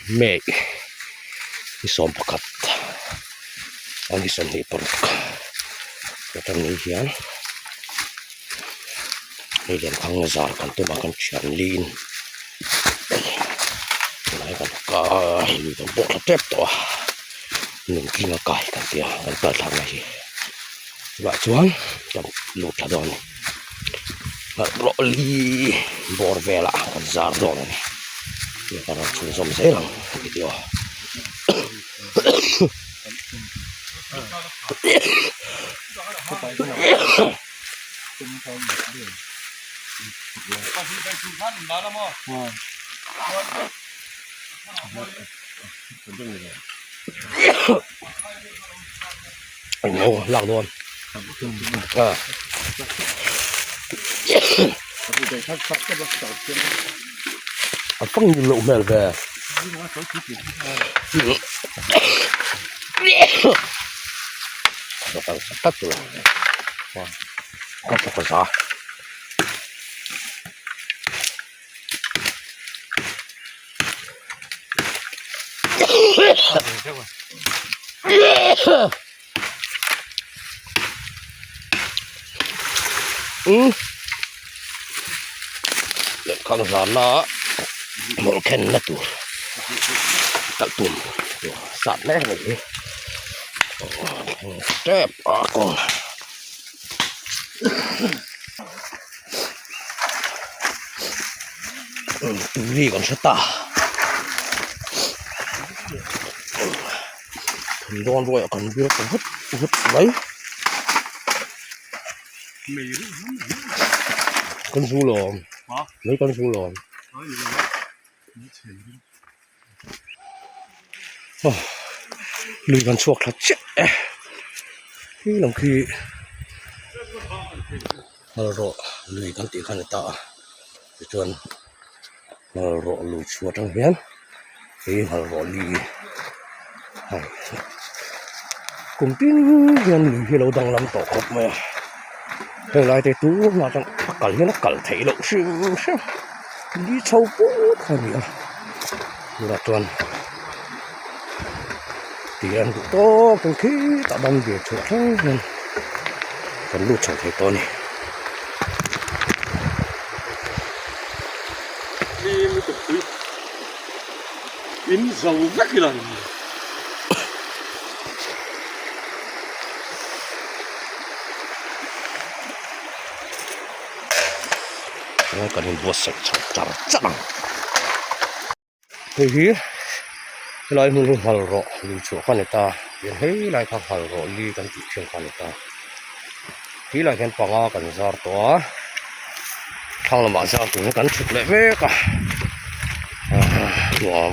May ni 11 a ni 26 atang ni hian hei lian thang zar kan tum a kan thian lin tunah hian kan kai lui kan pawh thla tep tawh a nungtling a kai kan tia kan kal thlakna hi chuvah chuan kan lut thla dawn a ni rawh li bawr velah kan zar dawn a ni kan rawn chhunzawm zel ang video. Englo lak dawn a a fang ni loh hmel ve ka thawk a za. Umm lehkha zana hmawlh khenna tur kalh tum tur sat mek a nih hi tep a kawng. Tui kan hre ta thum dawn ruai ah kan bial ta vut vut mai kan zu lawm mai kan zu lawm lui kan chhuak thla chiah e khi lam khi hmalrawh lui kan tih kha a ni ta a tichuan hmalrawh lui chhuah atang hian hei hmalrawh li hei kum tin hian lui hi a lo danglam tawh khawp mai a heng lai te tunah chuan a kal hian a kal theih loh hrim hrim li chho put a ni a tunah chuan tih an duh tawk ang khitah dam ve chhuah thleng hian kan lut chho thei tawh a ni. In zo vek ila ni. Kan inbuatsaih chho char char ang. Hei hi helai hmun hi nghal rawh lui chhuah kha a ni ta tiang hei lai kha nghal rawh li kan tih thin kha a ni ta ti lai hian panga kan zar tawh a thlang lamah zar tur hi kan chhuk leh mek a nuam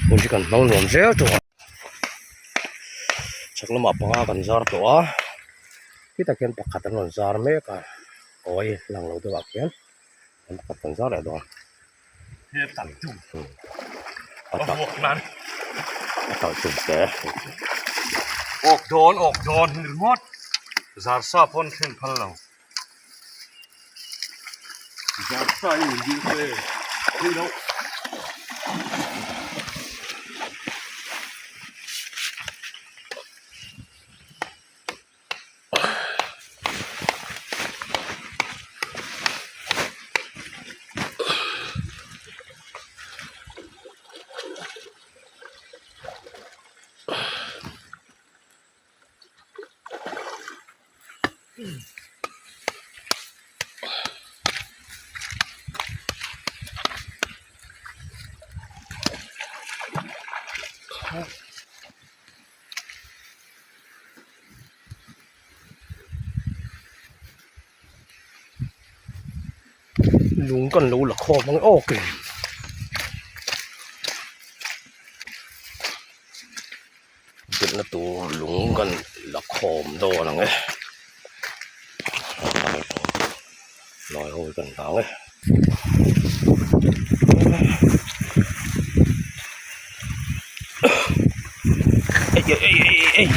hun hi kan hmang nuam zel tawh a chhak lamah panga kan zar tawh a khitah khian pakhat an rawn zar mek a kawi lang lo deuh ah khian. An pakhat kan zar leh dawn. He tak tum. A tak. A tak tum te. Ok dawn ok dawn hi ringawt. Zar sa pawn thlen phal lo. Zar sa hi min dil se. Thei lo. Lung kan lo la khawm ang awk in delhna tur lung kan la khawm dawn ang e lai ho hi kan hlang e. Ei ei ei ei ei.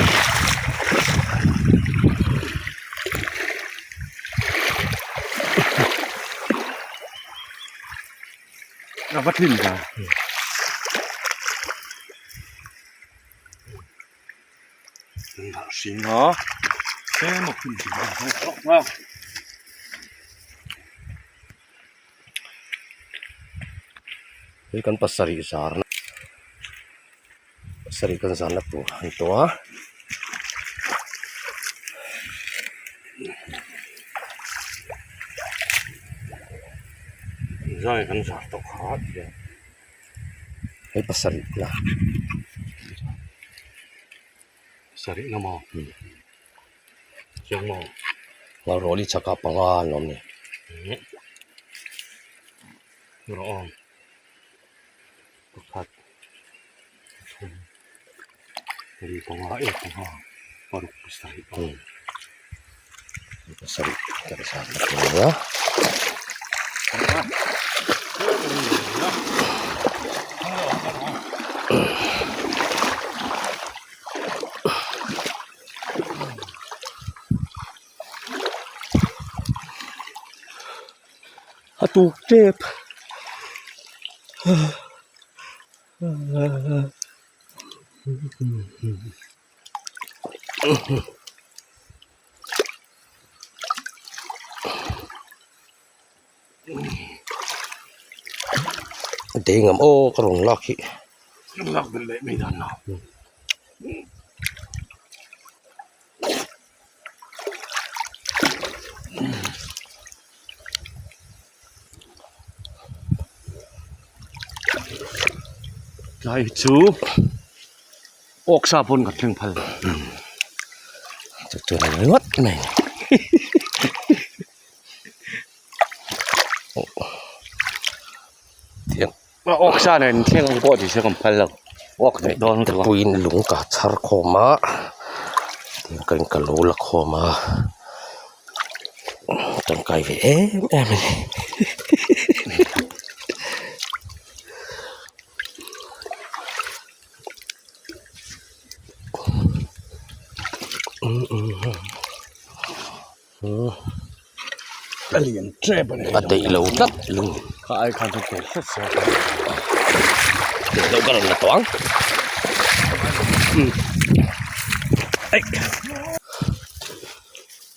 A va thin ta. Hring a tlem a phun thin a hlawk a. Hei kan pasarih zarna pasarih kan zarna tur a ni tawh a. Zai kan zar tawh kha tiang. Hei pasarih na. Pasarih na maw? Chiang maw? Rawli chhakah panga an awm ni. Rawh awm. Pakhat pathum pali panga e panga paruk pasarih awm. Pasarih kan zar na tur a nia. A tuk tep deng ang aw ka rawn lak hi lak belh leh mai dan lo. Tlai hi chu awk sa pawn kan thleng phal chu chu ni ringawt mai awk sa nen thleng ang pawh ti se kan phal lo awk daih dawn te puiin lung ka chhar khawm a tin ka in ka lo la khawm a tangkai ve em em a ni. A lian tep a ni. A deih lo tlat lung. Kha ai khan chuan tel hret se. Tel deuh ka rawn la tawh ang. Ei.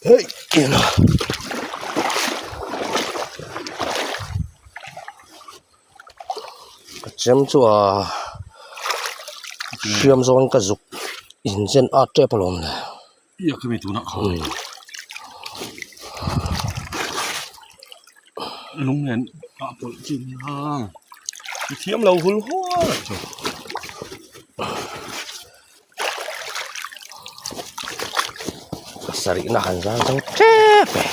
Hei eng a. Ka chem chu a hriam zawng ka zuk inzen at tep alawm le. Ia khami tunah khan lung nen a pawlh chin a i thiam lo hul hual chu. Pasarih na han zar zo tep e.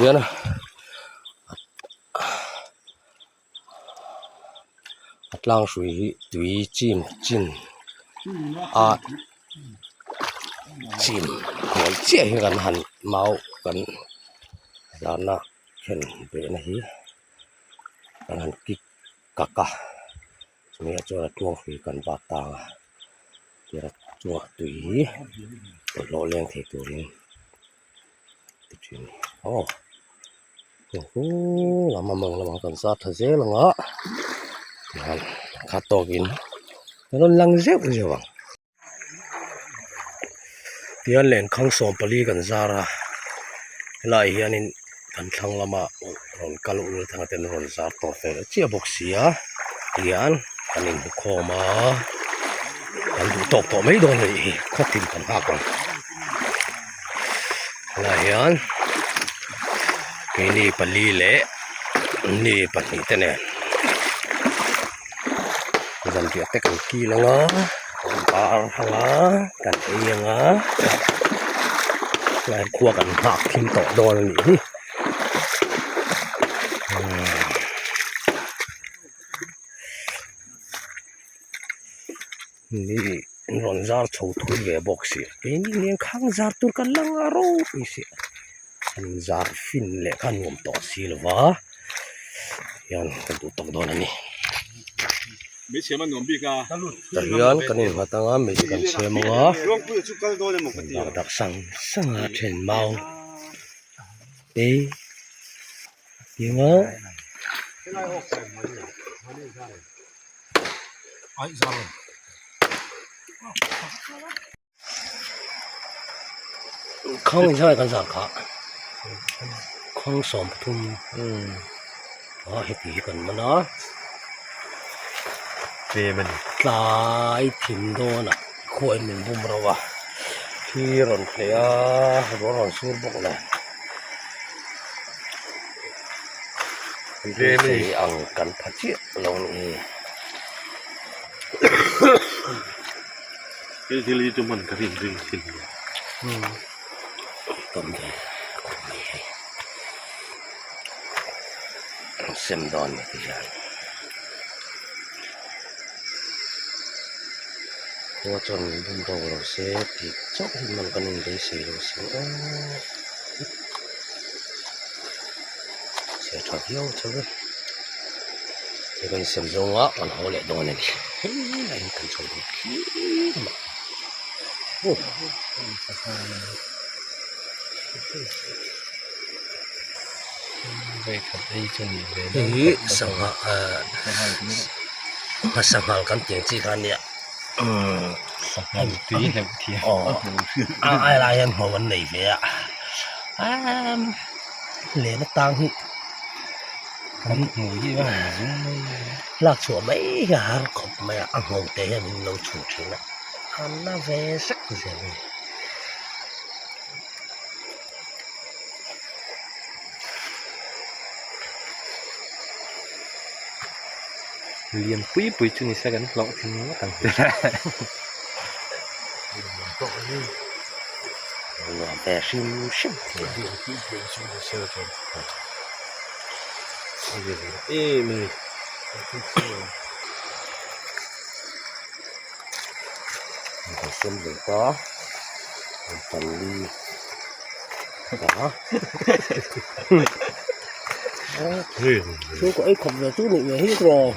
Hian a tlang hrui hi tui chim chin a chim hnuai chiah hi kan han mau kan zahna thlen behna hi kan han kik kak a chumi ah chuan a tluang hrui kan bat tang a tira chungah tui hi bawlhhlawh leng thei turin ti thin aw lam a mawng lamah kan zar tha zel ang a tihian khat tawkin a rawn lang zeuh zeuh ang. Tihian lenkhang sawmpali kan zar a helaiah hianin kan thlang lama rawn kal ul thang ten rawn zar tawh fel chiah bawk si a tihian kan inhmu khawm a kan duh tawk tawh mai dawn a nih hi khawtin kan nghak ang helaiah hian keini pali leh ni pahnih te nen. Zanriah te kan kil ang a kan bar ang a kan ei ang a tlai khua kan nghak thim tawh dawn a nih hi ni an rawn zar chho thui ve bawk si keini nen khang zar tur kan la ngah ropui si. Han zar fin leh kha nuam tawh si lo va hian kan duh tawk dawn a ni. Tah hian kan innghat anga mei kan chhem anga dak dak sang sang a then mau te a piang a. Khawng in zai kan zar kha khawng 30 a heti hi kan man a tlai thin dawn ah khuain min bum rauh a thi rawn hleh a ruah rawn sur bawk nen beisei ang kan pha chiah lo a nih hi. Hei thil hi chu hman ka rin ring thin nia. Tam ve khawp mai hei. An sem dawn ni ti hian. Khua chuan min bum ro lo se tih chauh hi man kan inbeisei lo si aw. Chhe tha viau chu e. Hei kan insem zawng a kan haw leh dawn a ni. Hei laiin kan chho dawn khi lamah. Aw. Hei hi sangha ah sanghal kan tih ang chi kha a nia. Sanghal tui hleuh thiam. Aw a ai lai hian hmuh an nei ve a. Len atang hi kan hmui hi a rawn zum mai a lak chhuah mai hi a har khawp mai a a ngho te hian min lo chhuh thin a a na ve zek zel a ni. Lian pui pui chu ni se kan hlawh thin ngawt ang che. Nuam ve hrim hrim thei a. Kan sem ve ta pali a chhungkaw ei khawp ve chu nih ve hi tawh.